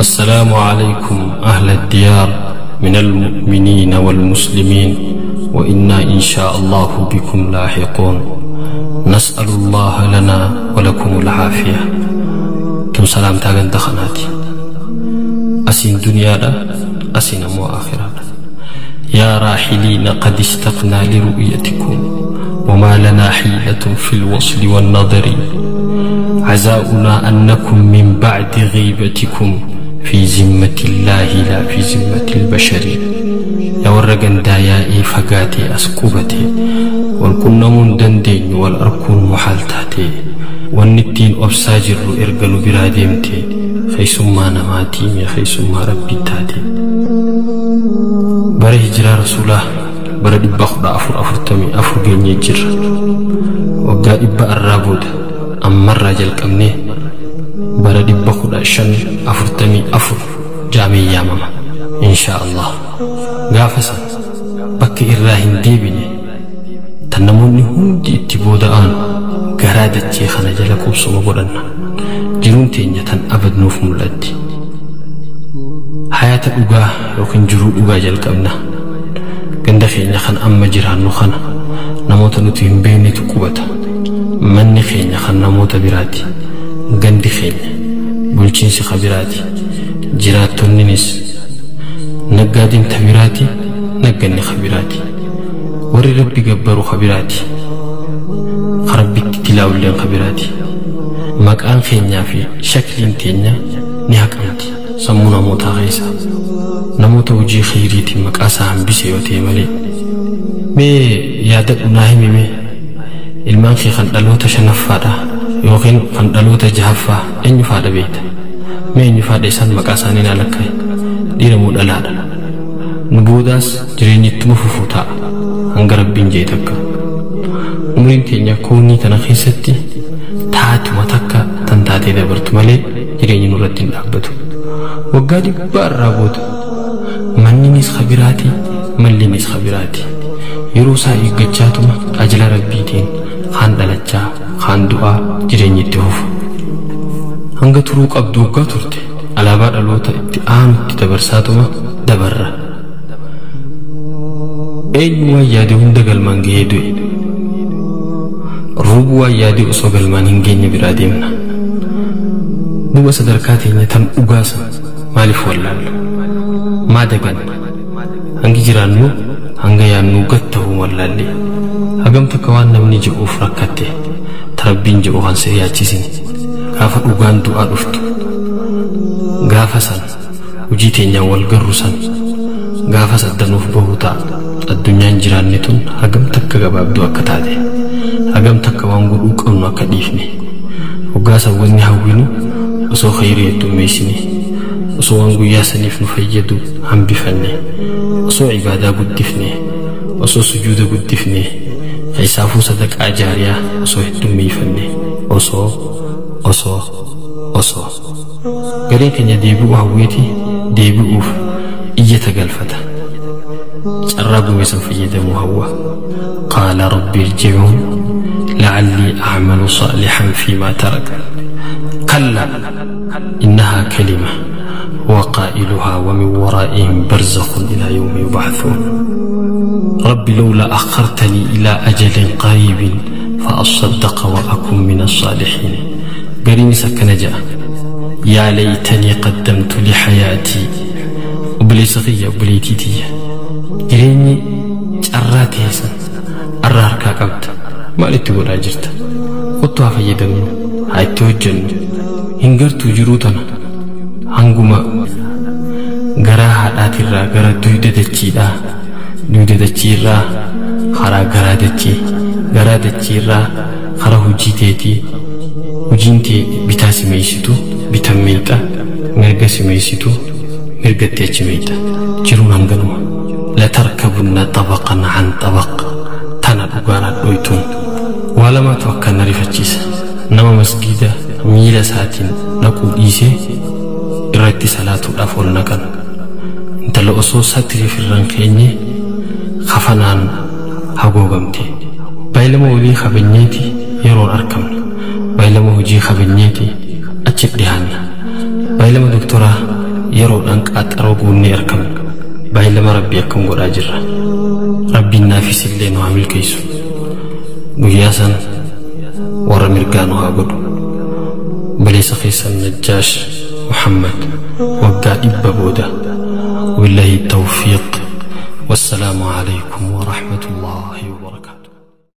السلام عليكم أهل الديار من المؤمنين والمسلمين، وإنا إن شاء الله بكم لاحقون. نسأل الله لنا ولكم العافية. تم سلام تاغن دخناتي أسين دنيا لا أسين مو آخرة. يا راحلين قد اشتقنا لرؤيتكم وما لنا حيلة في الوصل والنظر. عزاؤنا أنكم من بعد غيبتكم في ذمة الله لا في ذمة البشر. يا ورقن دايائي فقاتي أسكوبتي والكنمون دندين والأركون محالتاتي والنتين أبساجر إرقل براديمتي خيسما نماتي مي خيسما ربي تاتي. bara hijiraa rasuulaa bara 1444 geenyee jirra. Waggaa 100 irraa booda ammarraa jalqabnee bara 1544 jaamee yaamama inshaa Allah. Gaafa san bakka irraa hin deebine tan namoonni hundi itti booda'an garaa dachee kana jala qubsuma godhanna. Jiruun teenya tan abadnuuf mul'atti. Hayaata dhugaa yookiin jiruu dhugaa jalqabna. Ganda keenya kan amma jiraannu kana namoota nuti hin beeknetu qubata. Manni keenya kan namoota biraati. Gandi keenya bulchiinsi ka biraati. Jiraattonninis naggaadeen ta biraati, nagganni ka biraati. Warri rabbi gabbaru ka biraati. Ka rabbitti tilaawulleen ka biraati. Maqaan keenyaa fi shakliin teenya ni haqamti sammuu namootaa keessa. Namoota hojii khayriitiin maqaa isaa hambise yoo ta'e malee. Mee yaadadhu naa himi mee ilmaan kee kan dhaloota shanaffaadha yookiin kan dhaloota jahaffaa eenyu faadha beekta? Mee eenyu faadha isaan maqaa isaanii naa lakkaa'e? Dhiira moo dhalaadha? Nu boodaas jireenyi ittuma fufuu ta'a hanga rabbiin jee takka. Umriin teenya koonii tana keessatti taatuma takka tan taatee dabartu malee jireenyi nurratti hin dhaabbatu. Waggaa 100 irraa booda manninis kabiraati, mallinis kabiraati. Yeroo isaa eeggachaatuma ajala rabbiitiin kaan dhalachaa kaan du'aa jireenyi itti fufu. Hanga turuu qabdu waggaa turte alaabaa dhaloota itti aanutti dabarsaatuma dabarra. Eenyu waan yaade hunda galmaan gahee du'e. Ruubuu waan yaade osoo galmaan hin geenye biraa deemna. Duuba sadarkaa teenya tan dhugaa sana maaliif wallaalla? Maa daganna? Hangi jiraannu hanga yaadnu gad ta'uu wallaalle. Hagam takka waan namni jedhuuf rakkatte tarabbiin jedhu kan si yaachisin. Gaafa dhugaan du'aa dhuftu gaafa san hojii teenyaan wal garru san gaafa saddanuuf bahu ta'a. Addunyaan jiraanne tun hagam takka gabaabduu akka taate hagam takka waan godhuu qabnu akka dhiifne. Waggaa san wanni hawwinu osoo khayrii heddummeessine, osoo waan guyyaa saniif nu fayyadu hambifanne, osoo ibaadaa guddifne, osoo sujuuda guddifne, keessaafuu sadaqaa jaariyaa osoo heddummeeffanne, osoo osoo osoo. Gareen keenya deebi'uu hawweeti deebi'uuf iyyata galfata. Carraa gume san fayyadamuu hawwa. Qaala rabbi irji'uun la'allii a'malu saalihan fiimaa tarak. Kallaa innahaa kalima huwa qaa'iluhaa wa min waraa'ihim barzakhun ilaa yawmi yub'athuun. Rabbi lawlaa akhartanii ilaa ajalin qariibin fa'asaddaqa wa akun min as-saalihiin. Gariinis akkana jedha. Yaa laytanii qaddamtu li hayaatii. Obboleessa kiyya obboleettii tiyya. Jireenyi carraa ta'e san arra harkaa qabda. Maal itti godhaa jirta? Kottu haa fayyadamnu, haa itti hojjennu. Hin gartuu jiruu tana hanguma garaa haadhaatirraa gara dugda dachiidhaa, dugda dachiirraa karaa garaa dachii, garaa dachiirraa karaa hojii teetii, hojiin tee bitaa si meeysitu bitan meeyxa, mirga si meeysitu mirgatti achi meeyxa. Jiruun hanganuma. Latarkabunna xabaqan an xabaq. Tana dhugaan hadhooytuun. Waa lamaatu akkaan na rifachiisa. Nama masgiida miila isaatiin dhaquu dhiisee irratti salaatuudhaaf ol naqan. Intala osoo satiriif irra hin keenye kafanaan haguugamte. Baay'ilama walii kabajneeti yeroon argamna. Baay'ilama hojii kabajneeti Achi dhihaanna. Baay'ilama doktoraa yeroodhaan qaaxaroo guunnee argamna. Baay'ilama Rabbii akkam godhaa jirra. Rabbiin naafis illee nu haa milkeessu. Guyyaa san warra mirgaa nu haa godhu. Obboleessa keessan Najjaash Muhammad waggaa 100 booda. Wabillahi tawfiiq. Wassalaamu alaikum wa rahmatullahi wa barakaatuh.